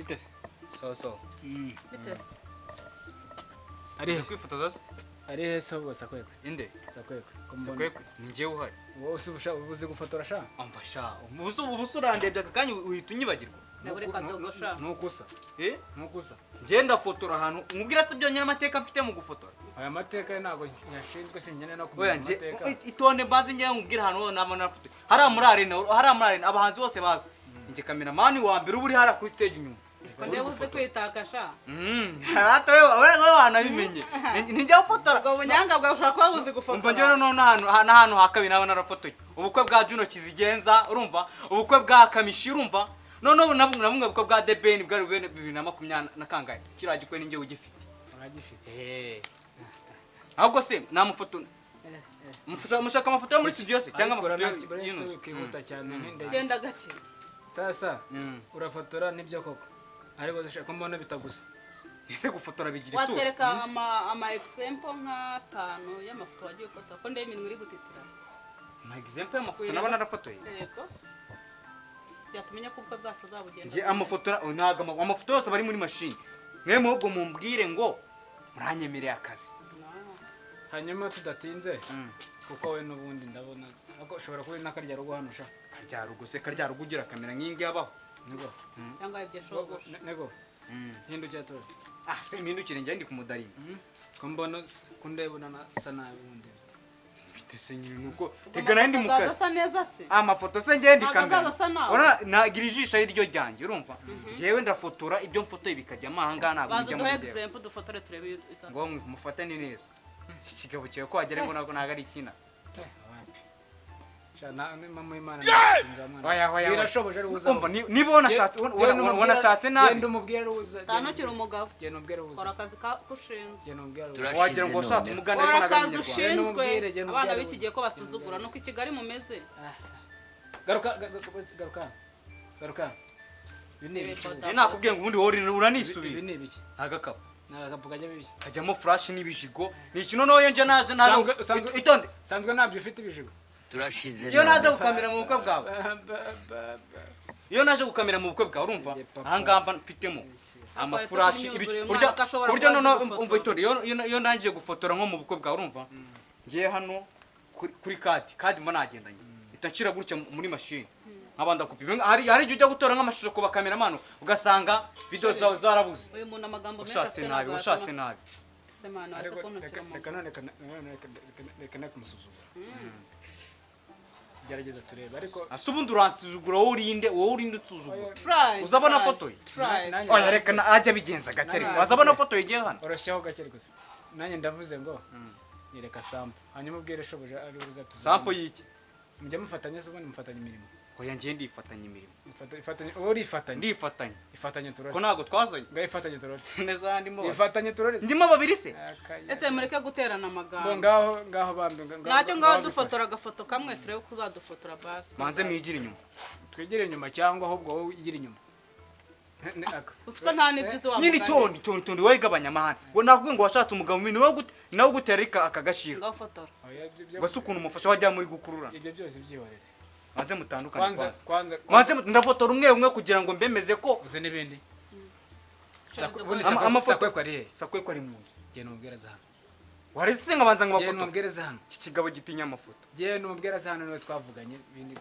Bite se? Sawa sawa. Bitese. Ari he? Kwifotoza se? Ari he se ahubwo Sakwekwe? Inde? Sakwekwe. Ko mbona- Sakwekwe ni njyewe uhari. Wowe se uzi gufotora sha? Amva sha, ubu urandebye aka kanya uhita unyibagirwa. Nabure kadogo sha. Nukusa. Eh? Nukusa. Njye ndafotora ahantu nkubwira se byonyine amateka mfite mu gufotora. Aya mateka ye ntabwo nyashinzwe, sinkeneye no kumenya Oya njye amateka. itonde mbanze njye nkubwira ahantu naba narafotoye. Hariya muri arena, hariya muri arena abahanzi bose baza. Njye cameraman wa mbere uba uri hariya kuri stage inyuma. Ko ndeba uzi kwitaka sha. Harata wewe wanabimenye. Nijya gufotora. Ubwo bunyanga bwawe ushobora kuba buzi gufotora. Umva njyewe noneho n'ahantu ha kabiri naba narafotoye. Ubukwe bwa Juno Kizigenza, urumva? Ubukwe bwa Kamishi, urumva? Noneho na bumwe bukwe bwa The Ben bwari 2020 na kangahe? Kiriya gikwe ninjye ugifite. Uragifite. Eh. Ahubwo se namafoto mushaka amafoto yo muri studio se cyangwa Ariko amafoto uretse y'inzu? wikihuta cyane nk'indege. Genda gake. Sasa Mm. urafotora nibyo koko. Ariko dushaka ko mbona bitagusa. Ese gufotora bigira isura? Watwereka ama example nk'atanu y'amafoto wagiye ufata, ko ndeba iminwa iri gutitira. Ma example y'amafoto naba narafotoye. Yego. Byatumenya ko ubukwe bwacu uzabugenda. Njye amafoto ntabwo amafoto yose bari muri mashini. Mwe ahubwo mumbwire ngo muranyemereye akazi. Hanyuma tudatinze, kuko we n'ubundi ndabona ariko ushobora kuba uri n'akarya rugo hano sha. Karya rugo se, karya rugo ugira kamera nk'iyi yabaho. Nego. Cyangwa ibyo shogosha. Nego. Hindukira ture. Ah se mpindukire njye ndi kumudarima. Ko mbona ko ndebona nasa nabi ubundi bite? Bite se nyine nuko rega nari ndi mu Azaza kazi. asa neza se? Amafoto se njye ndi Ntabwo kamera. azaza asa nawe. Ora nagira ijisho ari ryo ryanjye, urumva? Njyewe ndafotora ibyo mfotoye bikajyamo aha ngaha, ntabwo Banza bijya uduhe muri njyewe. example dufotore turebe iyo iza. Ngo mufatane neza. Iki kigabo cyawe ko wagira ngo ntabwo ari ikina. Wapi. Sha na mama w'Imana ntabwo mwana. Oya, oya, oya. Birashoboje ari uza. Umva niba wanashatse wanashatse nabi. Genda umubwire ari uza. Tanukira umugabo. Genda umubwire uza. Kora akazi ka ushinzwe. Genda umubwire uza. Turashize Wagira ngo washatse noneho. umuganda Kora ariko ntabwo ari akazi umunyarwanda. ushinzwe. Genda umubwire, genda Abana umubwire b'iki gihe ko basuzugura nuko i Kigali mumeze. Garuka garuka. Garuka. Ibi ni ibiki? Njye nakubwiye ngo ubundi wowe Ibi uranisubira. ni ibiki? Agakapu. Ni agakapu kajyamo ibiki? Kajyamo flash n'ibijigo. Ni ikintu noneho njye naje naje itonde. Sanzwe ntabyo ufite ibijigo. Turashize Iyo naje noneho. gukamera mu bukwe bwawe. Iyo naje gukamera mu bukwe bwawe, urumva? Njye papa. Aha ngaha mba mfitemo amafurashi Akweretse ko ibiki imyuzure burya umwana ko ashobora burya kuba azi noneho gufotora. Umva itonde, iyo ndangije gufotora nko mu bukwe bwawe, urumva? Ngiye hano kuri kadi mba nagendanye. Mpita nshyira gutya muri mashini. Nkaba ndakopi. Hari igihe ujya gutora nk'amashusho ku bakameramani ugasanga video zawe zarabuze. Uyu muntu amagambo menshi Washatse afite nabi, ntabwo washatse yatuma- nabi. Se mwana watse Ariko kuntukira reka umuntu. reka none reka reka kumusuzugura. Gerageza turebe ariko. Ase ubundi uransuzugura, wowe urinde, wowe urinde unsuzugura. Try. Uzabona Try, foto ye? try. Nanjye Oya reka ajya abigenza gake ariko. Wazabona foto yigiye hano. Oroshyaho gake gusa. Nanjye ndavuze ngo nyereka sample. Hanyuma ubwire shobuja ari uza tuzane. Sample y'iki? Mujya mufatanya se ubundi, mufatanya imirimo? Oya njye ndifatanya imirimo. Ifatanye, wowe urifatanya. Ndifatanya. Ifatanye turore. Ko ntabwo twazanye. Ngaho ifatanye turore. Neza ndimo. Ifatanye turore. Ndimo babiri se? Akaya. Ese mureke guterana Bo amagambo. ngaho ngaho bambi ngaho. Ntacyo, ngaho bifashe. dufotora agafoto kamwe turebe ko uzadufotora basi. Manze mwigire inyuma. Twigire inyuma cyangwa ahubwo wowe ugira inyuma. Uzi ko nta n'ibyo uzi wa Nyine mugani. itonde itonde itonde, wowe gabanya amahane. Ngo nakubwiye ngo washatse umugabo mubi, nawe gute nawe ugutera ariko akagashira. Ngaho fotora. Oya, Ngo se ukuntu umufasha wajya muri gukurura. Ibyo byose byihorere. Manze mutandukane Kwanza kwanza. kwanza. Manze ndafotora umwe umwe kugira ngo mbemeze ko Uzi n'ibindi. Ubundi Amafoto- Sakwekwe ari he? Sakwekwe ari mu nzu. Genda umubwire aza hano. Warese nkabanza ngo Genda amafoto. umubwire aza hano. Iki kigabo gitinya amafoto. Genda umubwire aza hano, niwe twavuganye ibindi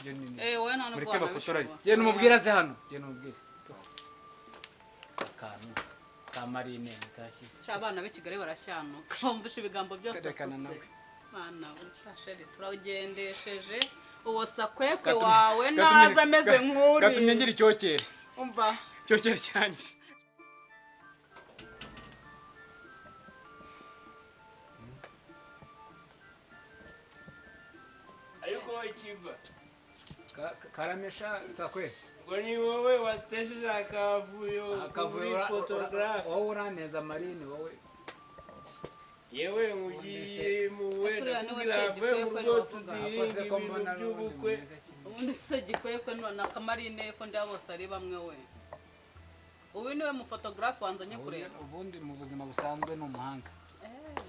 ibyo ni Eh, wowe nta nubwo Mureke bafotora. wanabishobora. Genda umubwire aze hano. Genda umubwire. Akantu ka marine kashyize. Sha abana b'i Kigali barashyanuka. Bumvishe ibigambo byose Terekana asutse. nawe. Mwana we, sha sheri turagendesheje. Uwo Sakwekwe Gatumye- wawe naza ameze nk'uri. Gatumye ngira icyokere. Umva. Icyokere cyanjye. Ariko ikiva Karamesha Sakwe. Ngo ni wowe watesheje akavuyo Akavuyo kuri photographe. Wowe uraneza marine wowe. Yewe nkugiye muwe Ese uriya niwe ndakubwira se ave mu Gikwekwe rugo wavuga? tudiringa Akoze ko ibintu mbona by'ubukwe. Ubundi se Gikwekwe na Kamarine ko ndeba bose ari bamwe we. Ubu niwe mufotogarafe wanzanye kureba. Ubundi mu buzima busanzwe ni umuhanga.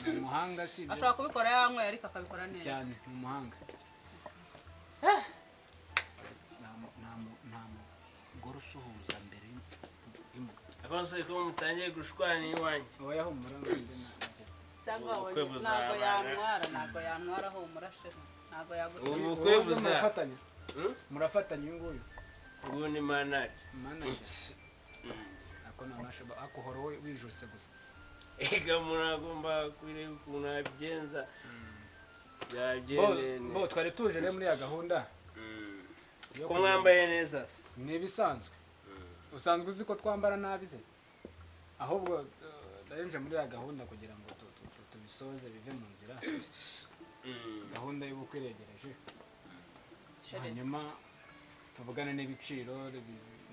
Ni umuhanga si ibyo. Ashobora kubikora yanyweye ariko akabikora neza. Cyane, ni umuhanga. Nta Umugore usuhuza mbere y'umugabo. Akoze ko mutangiye gushwana iwanjye. Oya, humura nanjye Cyangwa Ubukwe wabonye, ntabwo buzabana. yantwara, ntabwo yantwara. Humura chéri, ntabwo yagutwara. Ubukwe Wowe buzaba. murafatanya? Hmm? Murafatanya uyu nguyu? Ubu ni manager. Manager ako nta ako uhora wowe wijuse gusa. Ega umuntu agomba kureba ukuntu abigenza. Bo Byagende. bo twari tuje rero muri ya gahunda yo Ko mwambaye neza se? Ni ibisanzwe. Usanzwe uzi ko twambara nabi se? Ahubwo narinje muri ya gahunda kugira ngo tubisoze bive mu nzira. Gahunda y'ubukwe iregereje. Chéri. Hanyuma tuvugane n'ibiciro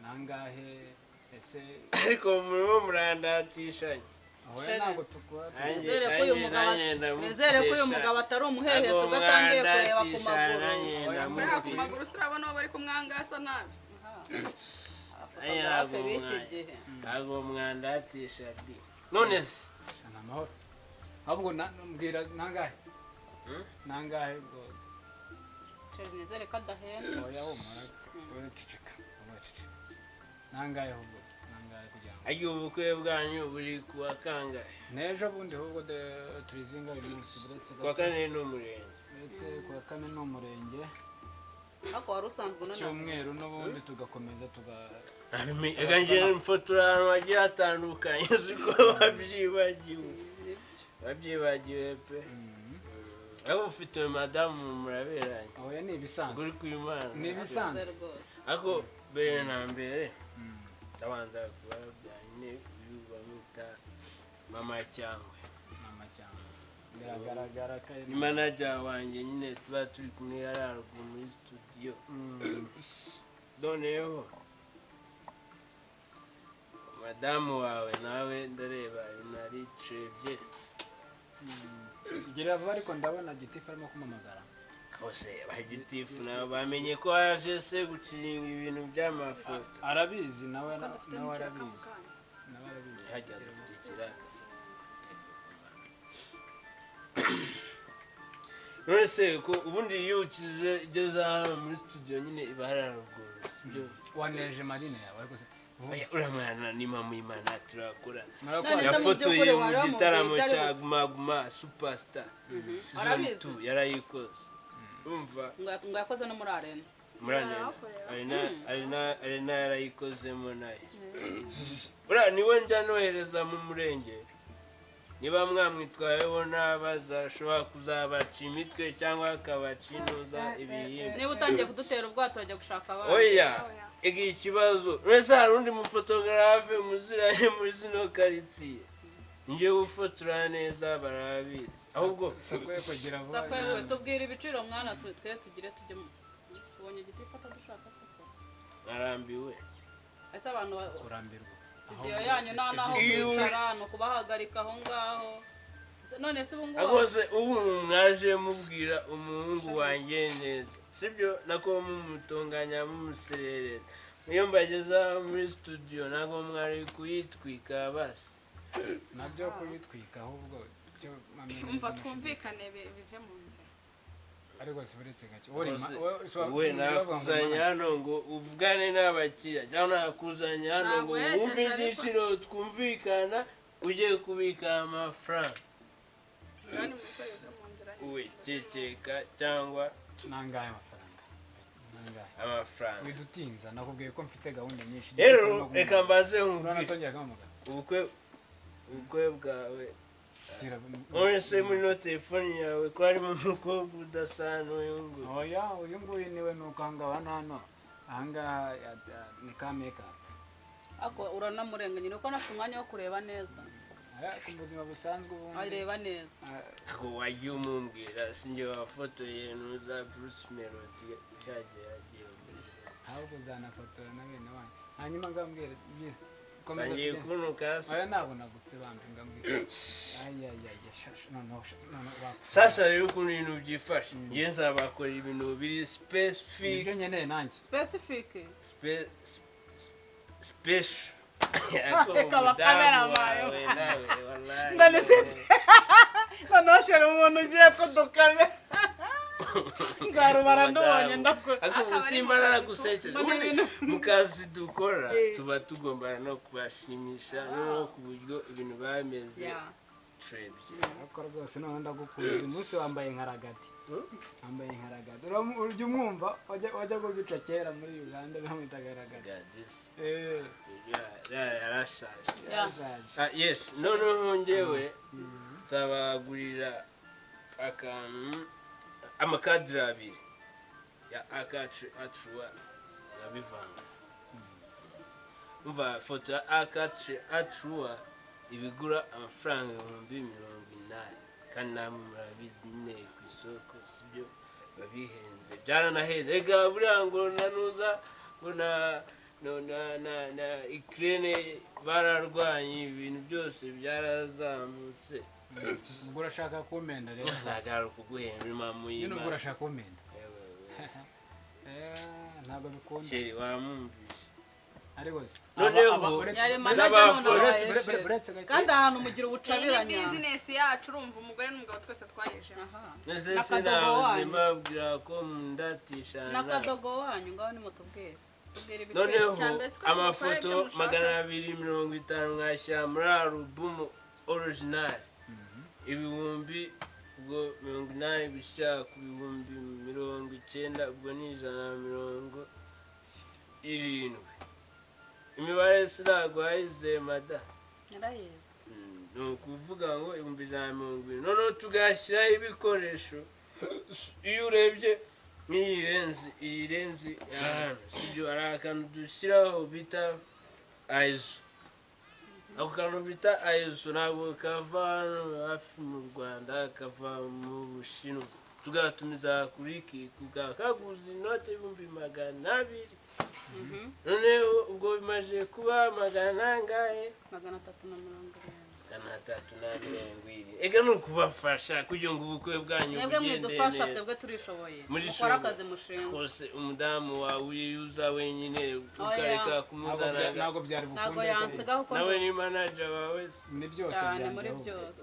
nangahe ese? Ariko murimo murandatishanya. Aho Chéri. ntabwo tukora. Nanjye- Nizere ko uyu nanjye- mugabo nanjye ndamufite nizere ko uyu sha. mugabo atari umuhehesi ubwo atangiye kureba ku maguru. Nanjye Oya, Kuriya ku ndamufite. maguru se urabona uwo bari kumwangasa nabi? Abafotogarafe b'iki gihe. Ntabwo mwandatisha di none se? Ni amahoro. Ahubwo mbwira nangahe? Hmm? Nangahe ngo? Chéri, nizere ko adahenda. Oya, humura, wowe ceceka, wowe ceceka. Nangahe ahubwo, nangahe kugira ngo Ariko ubukwe bwanyu buri kuwa kangahe? N'ejo bundi ahubwo turizinga uyu munsi uretse Kuwa kane ni umurenge. Uretse kuwa kane ni umurenge. Ariko wari usanzwe unananiwe. Cyumweru n'ubundi tugakomeza tuga Ega njye mfotora ahantu hagiye hatandukanye, uzi ko babyibagiwe, babyibagiwe pe. Ariko ufite madamu muraberanye. Oya, ni ibisanzwe. Ukuri kw'Imana. Ni ibisanzwe. Rwose. Ariko mbere na mbere ndabanza kubabwira nyine, uyu bamwita Mama Cyangwe. Mama cyane biragaragara ko Ni manager wanjye nyine, tuba turi kumwe hariya haruguru muri studio. Noneho madamu wawe nawe ndareba ibintu aricebye. Gira vuba ariko, ndabona gitifu arimo kumamagara. Kose bagitifu nabo bamenye ko waje se guciringa ibintu by'amafoto. Arabizi nawe. Ko dufite Nawe n'ikiraka mu arabizi. kanya. Nawe arabizi. Hajya dufite ikiraka. None se ko ubundi iyo ukize ugeze hano muri studio nyine iba hari haruguru, sibyo? Waneje marine yawe ariko se? Oya, uriya mwana ni mama y'Imana, turakora. Murakora. None se mu Yafotoye by'ukuri mu wari wamubwiye gitaramo ibyo ari cya Guma Guma Superstar season Arabizi? 2 yarayikoze, umva. Ngo yakoze no muri arena. Muri arena, arena, arena, arena yarayikozemo nayo. Uriya niwe njya nohereza mu murenge niba mwamwitwayeho nabaza, ashobora kuzabaca imitwe cyangwa akabaca intuza ibihimba. Niba utangiye kudutera ubwato urajya gushaka abandi. Oya, igihe ikibazo uretse hari undi mufotogarafe muziranye muri zino karitsiye, njye ufotora neza barabizi ahubwo. Sakwe kugira vuba. Sakwewe, tubwire ibiciro mwana, twe tugire tujye tubonye igiti fata dushaka koko. Narambiwe. Ese abantu Kurambirwa. studio yanyu nta naho kwicara, ni ukubahagarika aho ngaho. None se ubu ngubu Rwose ubu mwaje mubwira umuhungu wanjye neza, sibyo? Nako mumutunganya mumuserereza, iyo mbageza muri studio ntabwo mwari kuyitwika basi. Nabyo kuyitwika ahubwo cyo mamenye. Umva, twumvikane bive mu nzira. Ariko si uretse gake. We nakuzanye hano ngo uvugane n'abakiriya cyangwa nakuzanye hano ngo Ntabwo wumve yerekeje ariko. igiciro twumvikana ujye kubika amafaranga? Ngaho nimusore bive mu nzira. We ceceka cyangwa Nangahe amafaranga, nangahe? Amafaranga. Widutinza, nakubwiye ko mfite gahunda nyinshi. Rero reka mbaze nkubwire. Uranatongera kampamagara. Ubukwe bwawe none se muri no telefone yawe ko harimo umukobwa udasa n'uyu nguyu? Oya, uyu nguyu niwe, nuko ahangaha hano hano ahangaha ni ka makeup. Ako uranamurenganya, ni uko nafite umwanya wo kureba neza. Ku buzima busanzwe ubundi Areba neza. Ntabwo wajya umumbwira, sinjye wafotoye nuza Bruce Melody cyagiye yagiye muri Ahubwo uzanafotora na bene wanyu, hanyuma ngambwira bwira komeza. Bagiye Tugende. kunuka se. Oya, ntabwo nagutse bambi, ngambwira ayayaya shasha noneho noneho wapfa. Sasa rero ukuntu ibintu byifashe, njye nzabakora ibintu biri specific. Nibyo nkeneye nanjye. Specific. Special. Reka bakamera wawe nawe wallahi. None se noneho chéri umuntu ugiye kudukamera. Nzarubara ndubonye ndakora. Ariko ubu simba naragusekeje. Ubundi mu kazi dukora tuba tugomba no kubashimisha, noneho ku buryo ibintu bameze turebye. Ariko rwose noneho ndagukunze, uyu munsi wambaye nka Ragati, wambaye nka Ragati. Urya umwumva wajya kubica kera muri Uganda bamwitaga Ragati. Gadisi. Eh. Yarashaje. Yarashaje. Ah, yes, noneho njyewe nzabagurira akantu, amakadire abiri ya A4 A3 nkabivanga. Umva, foto ya A4 A3 ibigura amafaranga 80,000, kandi namwe murabizi nyine ku isoko sibyo babihenze, byaranaheze. Ega buriya ngo nanuza ngo na no na Ukraine bararwanye, ibintu byose byarazamutse. Ubwo urashaka kumpenda rero sasa? Nzagara kuguhemba impamvu Nyine ubwo y'Imana. urashaka kumpenda. Eh, ntabwo bikunda. Chéri, wamwumvishe. Ariko se Noneho, Yari manager none abaye buretse gake. Kandi ahantu mugira Iyi ni ubucabiranya. bizinesi yacu, urumva, umugore n'umugabo twese twayijemo. Ese N'akadogo sinahoze wanyu. mbabwira ko mundatisha? N'akadogo wanyu, ngaho nimutubwire, tubwire ibiciro. Noneho Cyambere siko tubikora amafoto ibyo mushaka magana se. abiri mirongo itanu mwashyira muri alubumu original, ubwo 80 gushyira ku 90,000, ubwo ni 170. Imibare sinaguhayize mada. Narayizi. Ni ukuvuga ngo 170,000, noneho tugashyiraho ibikoresho. Iyo urebye nk'iyi lens, iyi lens ya hano, sibyo, hari akantu dushyiraho bita ISO. Ako kantu bita ISO ntabwo kava hano hafi mu Rwanda, kava mu Bushinwa, tugatumiza kuri Kiku, kaguza inote 200,000. Noneho ubwo bimaze kuba magana angahe? 370. 370. Ega ni ukubafasha kugira ngo ubukwe bwanyu Mwebwe bugende mwidufasha, neza. twebwe turishoboye. Murishoboye. Mukore akazi mushinzwe. Rwose umudamu wawe yuza wenyine ukareka Ntabwo kumuzana. Ntabwo byari Ntabwo bukunde. yansigaho ko Nawe ni manager wawe se? Ni byose cyane byanjye muri ahubwo. byose.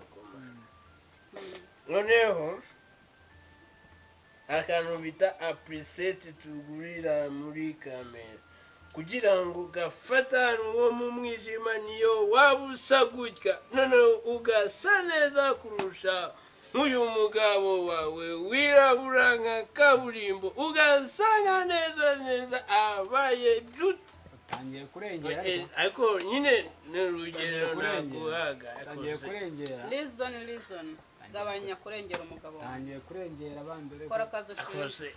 Noneho akantu bita a preset tugurira muri kamera kugira ngo gafate ahantu ho mu mwijima, niyo waba usa gutya, noneho ugasa neza kurusha nk'uyu mugabo wawe wirabura nka kaburimbo, ugasanga neza neza abaye byuti. Utangiye kurengera ariko. Ariko nyine ni urugero Utangiye kurengera. naguhaga. Utangiye kurengera. Reason, reason, gabanya kurengera umugabo wawe. Utangiye kurengera abandi. Kora akazi ushinzwe. Kose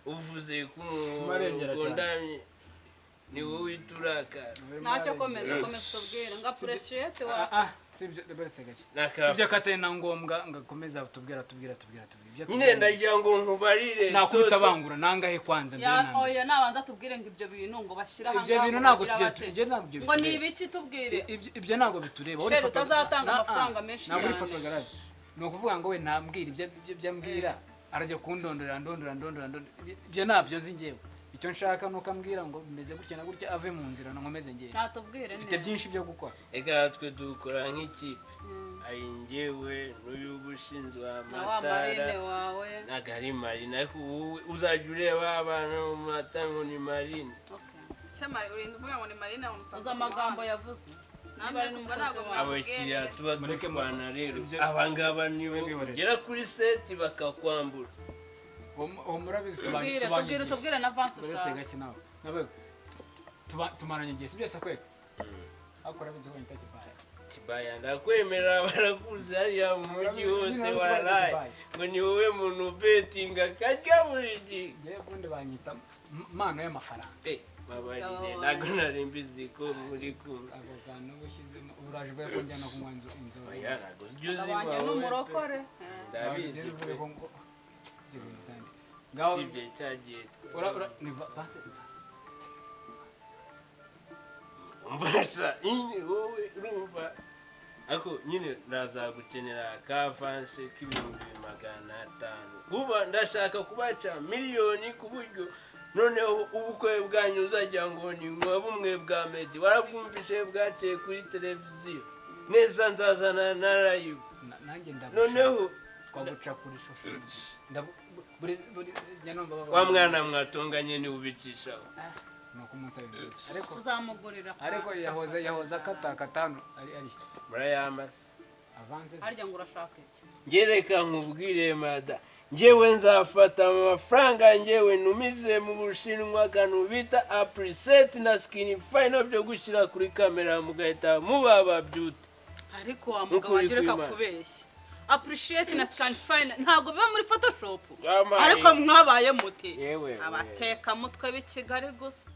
uvuze ko Tumarengera cyane. ukundamye ni wowe uturakara. Ntacyo, komeza, komeza utubwire ngo appreciate wa Ah, ah, sibyo, buretse gake. Sibyo ko atari na ngombwa ngo akomeze tubwira tubwira tubwira tubwira ibyo Nyine tubwira. Ndagira ngo nkubarire. Nakubita bangura nangahe kwanza mbere Ya na mbere? oya, nabanza tubwire ngo ibyo bintu ngo bashyira aha Ibyo ngaha bintu ngo ntabwo bagira bate. Ibyo ntabwo Ngo ni bitureba. ibiki? Tubwire. Ibyo ntabwo bitureba. Uri Chéri, utazatanga amafaranga menshi Ntabwo uri cyane. photographe. Ni ukuvuga ngo we ntambwira ibyo ambwira, arajya kundondorera ndondora ndondora ndondora. Ibyo ntabyo nzi njyewe. Icyo nshaka ni uko ambwira ngo bimeze gutya na gutya, ave mu nzira nkomeze ngende. Natubwire Mfite neza. byinshi byo gukora. Reka twe dukora nk'ikipe, ari njyewe n'uyu ushinzwe Na wa marine amatara. wawe. Ntabwo ari marine, ariko wowe uzajya ureba abantu mu mata ngo ni marine. Okay. Se Mari, urinda uvuga ngo ni Marina wamusanze Uzi ku amagambo muhanda. yavuze. Namwe Niba ari kuvuga n'umukozi ntabwo wawe. mwamubwiye Abakiriya neza. tuba Mureke dushwana rero, ibyo- abangaba nibo Mwihorere. ugera kuri set bakakwambura. Uwo murabizi tubanye Tubwire, tubanye tubwire, igihe. tubwire na avance Uretse ushaka. gake nawe nawe tumaranye igihe, si byose kweka, ariko urabizi ko nyita Kibaya. Kibaya ndakwemera, barakuzi hariya mu mujyi hose. Nyine uretse Waraye Kibaya. ngo ni wowe muntu ubetinga karya buri gihe. Njyewe ubundi banyita mano y'amafaranga. Eh, babarire, ntabwo nari mbizi ko muri kumwe. Ako kantu uba ushyizemo uraje ubwo ko njyana kunywa inzoga. Oya, ntabwo ujya uzinywa Wanjye wowe pe. n'umurokore. Ndabizi Ugeze pe. uvuge ko ngo ibyo bintu kandi ngaho Usibye cyagiye ura ni banse. Umfasha nyine wowe urumva, ariko nyine ndazagukenera ka avance k'500,000, kuba ndashaka kubaca miliyoni, ku buryo noneho ubukwe bwanyu uzajya ngo ni nka bumwe bwa Meddy warabwumvishe bwaciye kuri televiziyo neza, nzazana na live. Nanjye ndabushaka. Noneho Twaguca kuri shusho. Buri buri njya numva bavuga Wa mwana mwatonganye niwe ubicishaho. Ni ukumusaba imbabazi, ariko Uzamugurira. Ariko yahoze akatakata hano ari Murayamase. Avance. Harya ngo urashaka iki? Ngereka nkubwire mada, njyewe nzafata amafaranga njyewe ntumize mu Bushinwa akantu bita apurисeti na sikini fayino byo gushyira kuri kamera, mugahita muba babyute. Ariko wa mugabo Nk'ukuri wanjye, reka kw'Imana. kubeshya. Appreciate na scan fine ntabwo biba muri Photoshop. Yamaye. Ariko mwabaye muti Yewe, we. abatekamutwe b'i Kigali gusa.